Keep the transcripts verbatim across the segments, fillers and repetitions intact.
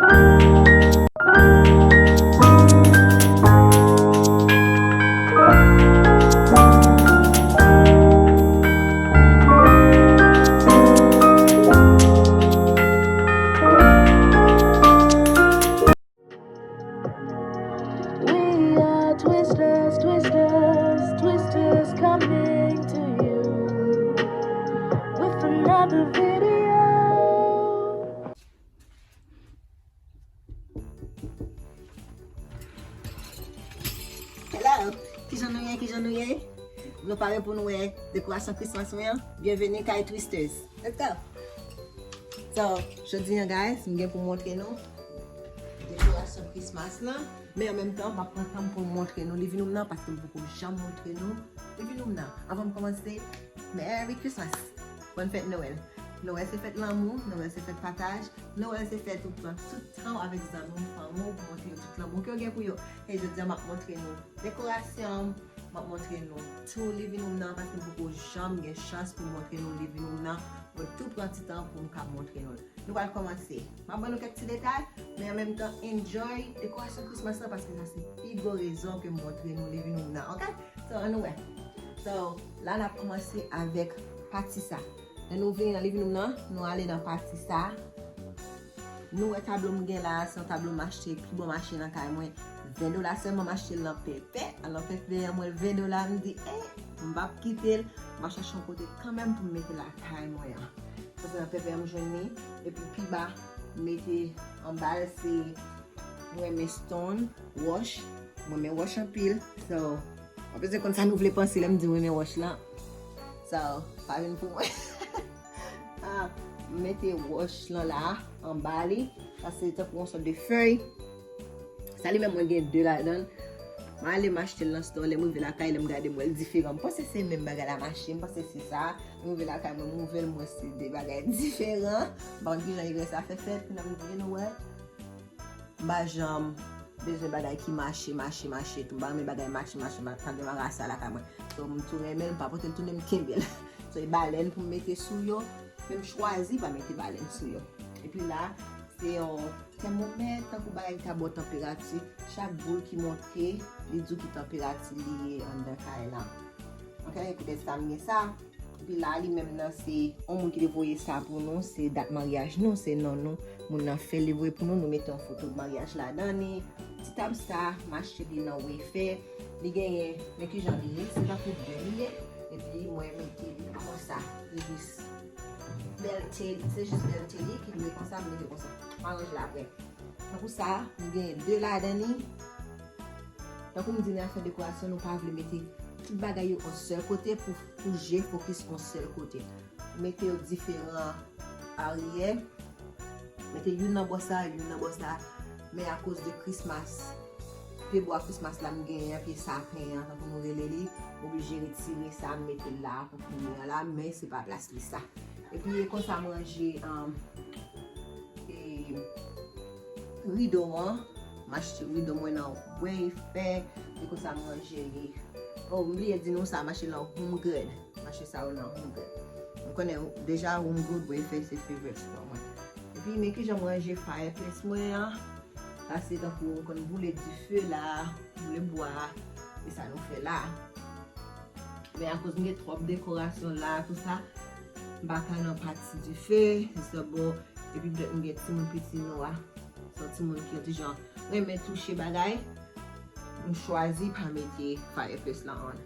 We are Twisters, Twisters, Twisters coming to you with another video. Hello, kijan nou ye, kijan nou ye? Nou pare pou nou wè dekorasyon Christmas mwen an? Byenveni kay Twisters. Let's go! So, jodi a, guys, m gen pou montre nou dekorasyon Christmas lan. Men an menm tan, m ap pran tan m pou m montre nou living room nan, paske m poko janm montre nou living room nan. Anvan m kòmanse, Merry Christmas! Bòn fèt Nwèl! Nwèl se fèt lanmou, Nwèl se fèt pataj, Nwèl se fèt ou pran tout tan w avèk zanmi w, fanmi w, pou montre yo tout lanmou ke w gen pou yo. E jodi a, m ap montre nou dekorasyon, m ap montre nou tou living room nan, paske m poko janm gen chans pou m montre nou living room nan. Mwen tou pran ti tan pou m ka montre nou l. Nou pral kòmanse. M ap ban nou kèk ti detay, men an menm tan, enjoy dekorasyon Christmas lan, paske sa se pi gwo rezon ke m montre nou living room nan, oke? So, ann nou wè. So, la n ap kòmanse avèk pati sa. Lè nou vini nan living room nan, nou ale nan pati sa. Nou wè tablo m gen la, se yon tablo m achte pi bon mache nan kay mwen. Ven dola sèlman m achte l nan Pèpè. Alò, Pèpè an mwen ven dola, m di, eh, m p ap kite l. M a chache yon kote kanmenm pou m mete lakay mwen an. Paske nan Pèpè an m jwenn li. Epi pi ba, m mete anba l, se mwen renmen stone, wòch. Mwen renmen wòch anpil. So, w ap bezwen konn sa nou vle panse lè m di mwen renmen wòch lan. So, pa vin pou mwen. Ah, m mete wòch lan la, anba li. Sa se tankou yon sòt de fèy. Sa li menm mwen gen de ladan l. M ale m achte l nan store, lè m rive lakay, lè m gade m wè l diferan. M panse se menm bagay la mache, m panse se sa. Lè m rive lakay mwen, m ouvè l, m wè se de bagay diferan. M pa konn kijan egrè sa fè fèt, kounye a m di, you know what? M pa janm bezwen bagay ki mache, mache, mache tou. M pa renmen bagay mache, mache, mache. Pa gen marasa lakay mwen. So, m tou renmen l, m pa pote l tounen, m kenbe l. So, e balèn pou m mete sou yo. Men m chwazi pa mete balèn sou yo. Epi la, se yon tèmomèt, tankou bagay ki ka ba w tanperati. Chak boul ki monte, li di w ki tanperati li ye anndan kay la. Oke, poutèt sa m gen sa. Epi la, li menm nan, se yon moun ki te voye sa pou nou, se dat maryaj nou, se non nou. Moun nan fè l, li voye pou nou, nou mete yon foto maryaj ladan li. Ti tab sa, m achte li nan Wayfair. Li genyen, men kijan li ye, se tankou de li ye. Epi mwen mete li konsa. Li jis bèlte, se jis bèlte li ki dwe konsa, m mete konsa. M aranje l apre. Tankou sa, m genyen de ladan li. Tankou m di nan afè dekorasyon, nou pa vle mete tout bagay yo yon sèl kote pou, pou je fokis yon sèl kote. Mete yo diferan aryè. Mete youn nan bò sa, youn nan bò sa. Men akoz de Christmas, pye bwa Christmas la m genyen an, pye sapen an, tankou nou rele li, m oblije retire sa, m mete l la pou kounye a la, men se pa plas li sa. Epi e konsa m ranje, um, e, rido an. M achte rido mwen nan Wayfair. E konsa m ranje li. Oh, m bliye di nou sa, m achte l nan Home Goods. M achte sa yo nan Home Goods. M konnen deja Home Goods, Wayfair se favorite store mwen. Epi, men kijan m ranje fireplace mwen an. Sa se tankou m konn boule dife la, boule bwa, e sa nou fè la. Men akoz m gen twòp dekorasyon la, tou sa, m pa ka nan pati dife, zòbò, epi petèt m gen timoun piti nou a. Se yon timoun ki yon ti jan renmen touche bagay. M chwazi pa mete fireplace lan on.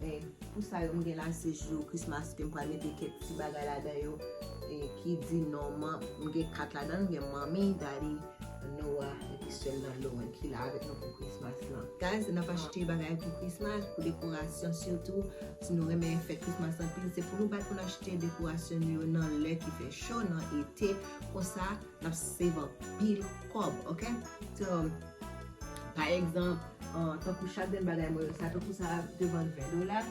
Men pou sa yo m gen la, se jou Christmas ke m pral mete kèk ti bagay ladan yo, e ki di non m, m gen kat ladan, m gen manmi, daddy, Noah, epi sè l nan Lauren ki la avèk nou pou Christmas lan. Guys, n ap achte bagay pou Christmas, pou dekorasyon sitou. Si nou renmen fèt Christmas anpil, se pou nou pa t konn achte dekorasyon nou yo nan lè ki fè cho, nan ete. Konsa, n ap save anpil kòb, oke? So, pa egzanp, ah, tankou chak grenn bagay mwen yo, sa tankou sa te vann ven dola,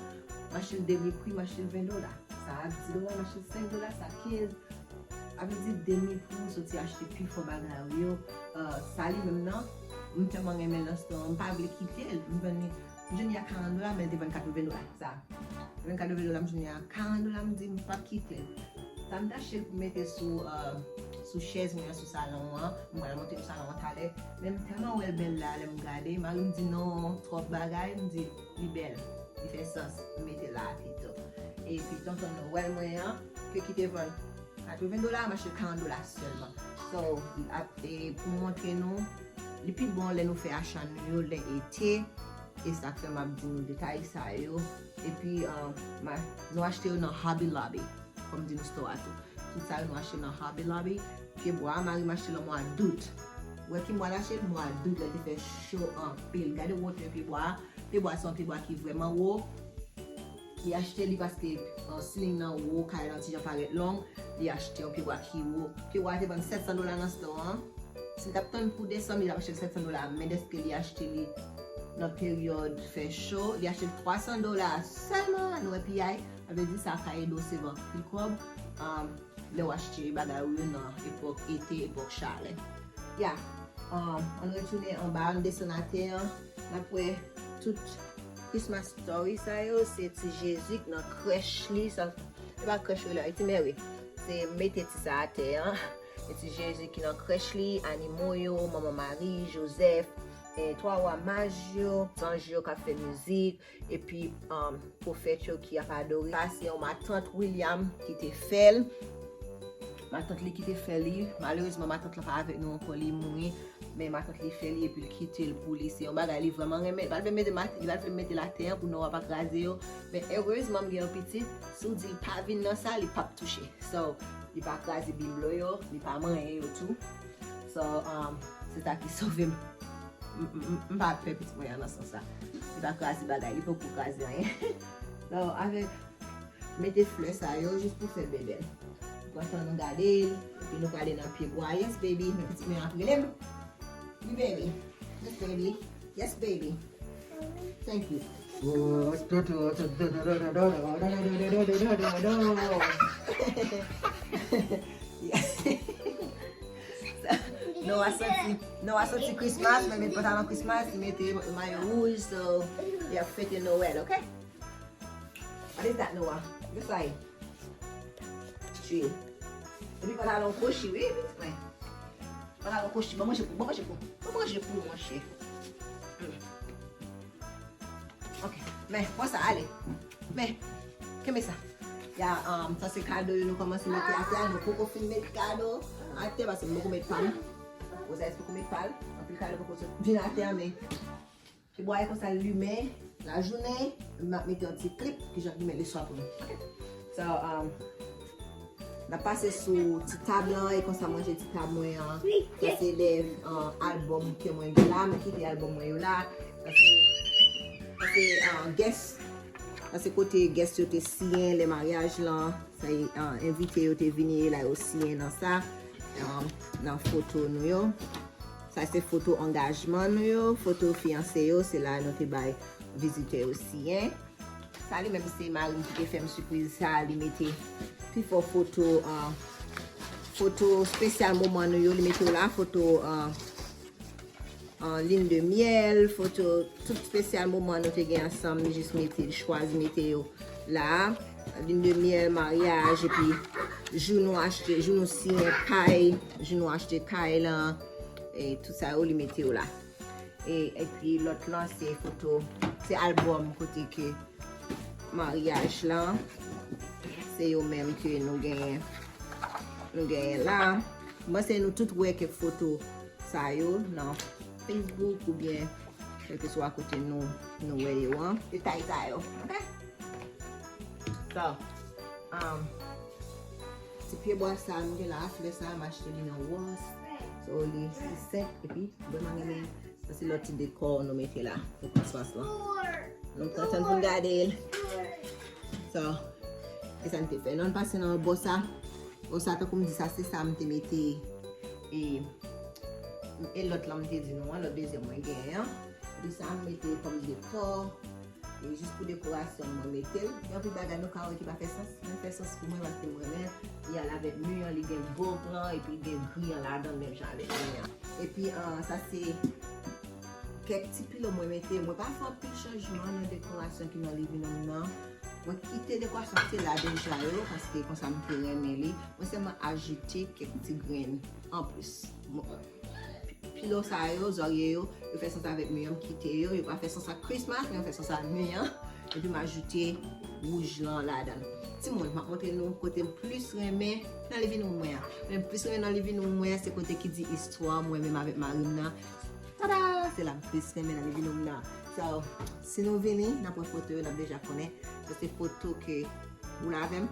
m achte l demi pri, m achte l ven dola. Sa a di dola, m achte l senk dola, sa kenz. Sa vle di demi pri, m soti achte pifò bagay ou yo. Ah, sa li menm nan, m tèlman renmen l nan store an, m pa vle kite l. M vann li, m jwenn li a karant dola, men l te vann katreven dola. Sa, te vann katreven dola, m jwenn li a karant dola, m di m p ap kite l. Sa m t achte l pou mete sou, ah, sou chèz mwen an, sou salon an. Mwen pral montre nou salon an talè. Men m tèlman wè l bèl la, lè m gade, mari m di non, twòp bagay, m di li bèl, li fè sans, m mete l la pito. Epi tonton Nowèl mwen an, ke ki te vann katreven dola, m achte l karant dola sèlman. So, ap, e, pou montre nou, li pi bon lè nou fè acha nou yo lè ete. E sa k fè m ap di nou detay sa yo. Epi, um, ma, nou achte yo nan Hobby Lobby, kòm di nou store a tou. Tout sa yo nou achte nan Hobby Lobby. Pyebwa a, mari m achte l nan mwa dout. Ou wè ki mwa l achte l? Mwa dout, lè te fè cho anpil. Gade wotè pyebwa a. Pyebwa a se yon pyebwa ki vrèman wo. Li achte li paske, uh, ceiling nan wo, kay lan ti jan parèt long. Li achte yon pyebwa ki wo. Pyebwa a te vann sèt san dola nan store an. Si l t ap tann pou desanm, li t ap achte l sèt san dola. Men dèske li achte li nan peryòd fè cho, li achte l twa san dola sèlman. Nou wè piyay, sa vle di sa ka ede w save anpil kòb, um, lè w achte bagay ou yo nan epòk ete, epòk chalè. Ya, um, ann retounen anba, ann desann atè an, n ap wè tout Christmas story sa yo, se ti Jezi k nan krèch li, sa, se pa krèch wi la, e ti mè wi. Se mete ti sa atè an. E ti Jezi ki nan krèch li, animo yo, Manman Mari, Jozèf, e twa wa maj yo, zanj yo k ap fè mizik, epi, um, pwofèt yo ki ap adore. Sa se yon matant William ki te fè l. Matant li ki te fè li. Malerezman, matant lan pa avèk nou ankò, li mouri. Men matant li fè li epi l kite l pou li. Se yon bagay li vrèman renmen. Li pa t vle mete mat-, li pa t vle mete l atè an pou Noah pa kraze yo. Men erezman m gen yon pitit, si w di l pa vin nan sa, li p ap touche. So, li pa kraze biblo yo, li pa manyen yo tou. So, um, se sa ki sove m. M, m, m, m pa pè pitit mwen an nan sans sa. Li pa kraze bagay, li poko kraze anyen. So, avèk mete flè sa yo jis pou fè bèbèl. Pran tan nou gade l, epi nou prale nan pyebwa. Yes, baby. Men pitit mwen ap rele m. Wi, baby. Yes, baby. Yes, baby. Thank you. Noah santi, Noah santi Christmas, men met pantalon Christmas, li mete mayo wouj, so, y ap fete Nwèl, ok? What is that, Noah? What is that? Chwi. Epi pantalon kochi, wi, wi. Pantalon kochi, ban manje pou, ban manje pou, ban manje pou, monchè. Hmm. Ok, men, pran sa, ale. Men, kenbe sa. Ya, um, sa se kado yo nou kòmanse mete atè a, nou poko fin met kado atè, paske m poko met pa m. Rosalie poko met pa l, anpil kado poko sot vin atè a, men pyebwa a konsa limen lajounen, m ap mete yon ti klip ki jan limen leswa pou nou. Ok. So, um, n ap pase sou ti tab lan, e konsa m ranje ti tab mwen an. Sa se de, uh, albòm ke mwen gen la, mwen kite albòm mwen yo la. Sa se, sa se, uh, guest. Sa se kote guest yo te siyen lè maryaj lan. Sa e, uh, envite yo te vini la, yo siyen nan sa, um, nan foto nou yo. Sa se foto angajman nou yo, foto fiyanse yo, se la nou te bay vizitè yo siyen. Sa li menm se mari m ki te fè m sipriz sa, li mete pi fò foto, an, foto espesyal moman nou yo, li mete yo la, foto, an, an, lin de myèl, foto tout espesyal moman nou te gen ansanm, li jis mete, li chwazi mete yo la. Lin de myèl, maryaj, epi jou nou achte, jou nou siyen kay, jou nou achte kay lan, e tout sa yo, li mete yo la. E, epi lòt lan, se foto, se albòm kote ke maryaj lan, se yo menm ke nou genyen, nou genyen la. M panse nou tout wè kèk foto sa yo nan Facebook oubyen kèlkeswa kote nou, nou wè yo an. Detay sa yo, ok? So, um, ti pyebwa sa nou gen la, flè sa, m achte li nan Ross. So, li, li senp, epi, vrèman renmen. Sa se lòt ti dekò nou mete la pou Christmas lan. Nou pran tan pou n gade l. So, e sa n te fè. Nou pase nan bò sa. Bò sa, tankou m di, sa se sa m te mete. E, e lòt lan m te di nou an, lòt dezyèm mwen genyen an. Epi sa m mete kòm dekò. E jis pou dekorasyon, mwen mete l. Gen anpil bagay nou ka wè ki pa fè sans. Men fè sans pou mwen paske m renmen. Li al avèk mi an, li gen gwo plan, epi li gen gri an ladan l menm jan avèk mi an. Epi, ah, sa se kèk ti pilo mwen mete. Mwen pa fè anpil chanjman nan dekorasyon ki nan living room nan. Mwen kite dekwa sa ki te la deja yo, paske konsa m te renmen li. Mwen sèlman ajoute kèk ti grenn anplis. Mwen, pilon sa yo, zòrye yo, yo fè sans avèk mi an, m kite yo. Yo pa fè sans ak Christmas, men yo fè sans ak mi an. Epi m ajoute wouj lan ladan l. Timoun, m ap montre nou kote m plis renmen nan living room mwen an. Men m plis renmen nan living room mwen an, se kote ki di istwa mwen menm avèk mari m nan. Tada! Se la m plis renmen nan living room nan. So, si nou vini, n ap wè foto yo, n ap deja konnen. Sa se foto ke, ou la avè m?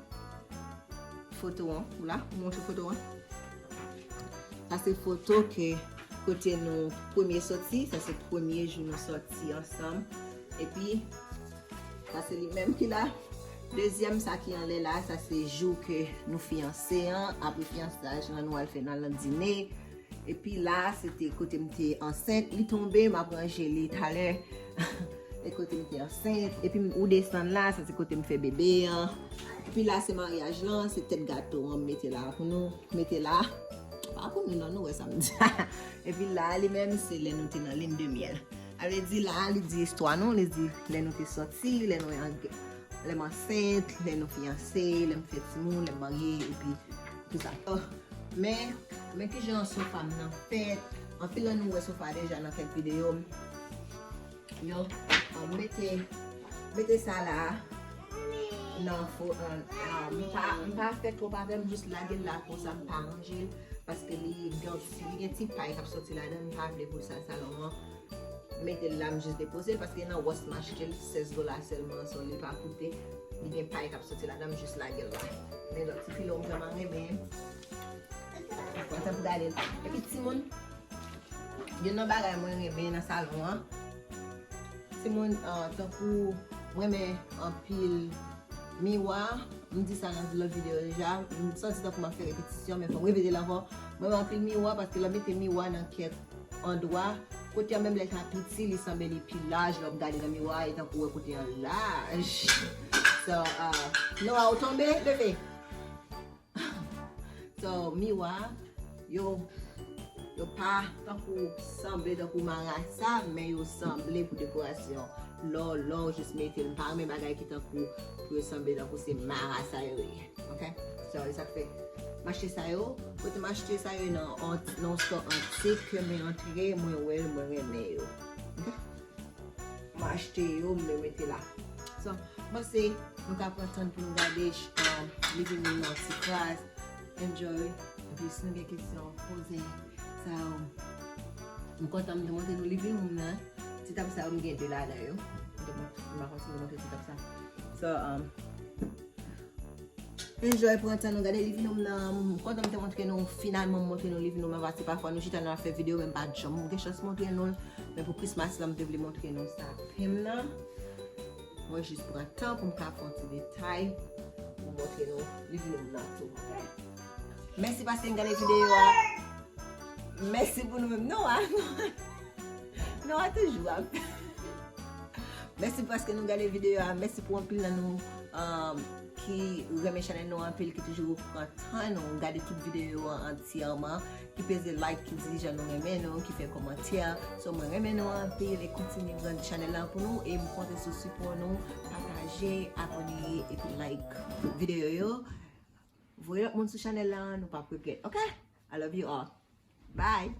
Foto an, ou la, ou montre foto an. Sa se foto ke kote nou premye soti, sa se premye jou nou soti ansanm. Epi, sa se li menm ki la. Dezyèm, sa ki anlè la, sa se jou ke nou fiyanse an. Apre fiyansaj lan, nou al fè nan dine. Epi la, se te kote m te ansent. Li tonbe, m ap ranje li talè. E kote m te ansent. Epi m, ou desann la, sa se kote m fè bebe an. Epi la, se maryaj lan, se tèt gato an, m mete la pou nou. Mete la. Pa pou nou, non, nou wè sa m di. Epi la, li menm, se lè nou te nan lune de miel. Sa vle di la, li di istwa nou, li di lè nou te soti, lè nou an-, lè m ansent, lè nou fiyanse, lè m fè timoun, lè m marye, epi tout sa. Men, men kijan sofa m nan fèt. Anpil nan nou wè sofa deja nan kèk videyo m. Yo, uh, mete, mete sa la nan fo, uh, uh, m pa, m pa fè twòp avè l, m jis lage l la konsa, m pa ranje l, paske li gen, li gen ti pay k ap soti ladan, m pa vle pou sal salon an. Mete l la, m jis depoze l, paske nan Ross m achte l, sèz dola sèlman, so li pa koute. Li gen pay k ap soti ladan, m jis lage l la. Men lòt ti pilon m vrèman renmen. Kontan pou gade l. Epi timoun, youn nan bagay mwen renmen nan salon an, timoun, ah, tankou mwen renmen anpil miwa, m di sa nan lòt videyo deja, m santi tankou m ap fè repetisyon, men fò m repete l ankò. Mwen renmen anpil miwa, paske lè w mete miwa nan kèk andwa, kote an menm lè l ta piti, li sanble li pi laj, lè w ap gade nan miwa, e tankou w wè kote an laj. So, ah, Noah, ou tonbe? Leve. So, miwa, yo, yo pa tankou sanble tankou marasa, men yo sanble pou dekorasyon. Lò, lò, jis mete l. M pa renmen bagay ki tankou, pou yo sanble tankou se marasa yo ye. Ok? So, e sa k fè m achte sa yo. Kote m achte sa yo nan, nan yon store antik, ke mwen antre, mwen wè l, mwen renmen yo. Ok? M achte yo, m mete la. So, m panse nou ka pran tan pou nou gade, um, living room nan ti kras. Enjoy. Epi si nou gen kesyon, poze. So, m kontan m te montre nou living room nan. Ti tab sa yo, m gen de ladan yo. M te mont-, m pa kontinye montre ti tab sa. So, um, Enjoy, pran tan nou gade living room nan. M kontan m te montre nou, finalman m montre nou living room nan, paske pafwa nou chita nan afè videyo, men m pa janm gen chans montre nou l. Men pou Christmas la, m te vle montre nou sa. Fim nan, mwen jis pran tan pou m ka fè yon ti detay pou montre nou living room nan tou. Mèsi paske n gade videyo a. Mèsi pou nou menm. Non, a, non, a toujou ap. Mèsi paske nou gade videyo a. Mèsi pou anpil nan nou, um, ki renmen chanèl nou anpil, ki toujou pran tan nou gade tout videyo a antyèman, ki peze like, ki di jan nou renmen nou, ki fè kòmantè. So, mwen renmen nou anpil e kontinye grandi chanèl la pou nou e m konte sou sipò nou, pataje, abòne epi like videyo yo. Voye lòt moun sou chanèl la, nou p ap regrèt, ok? I love you all. Bye.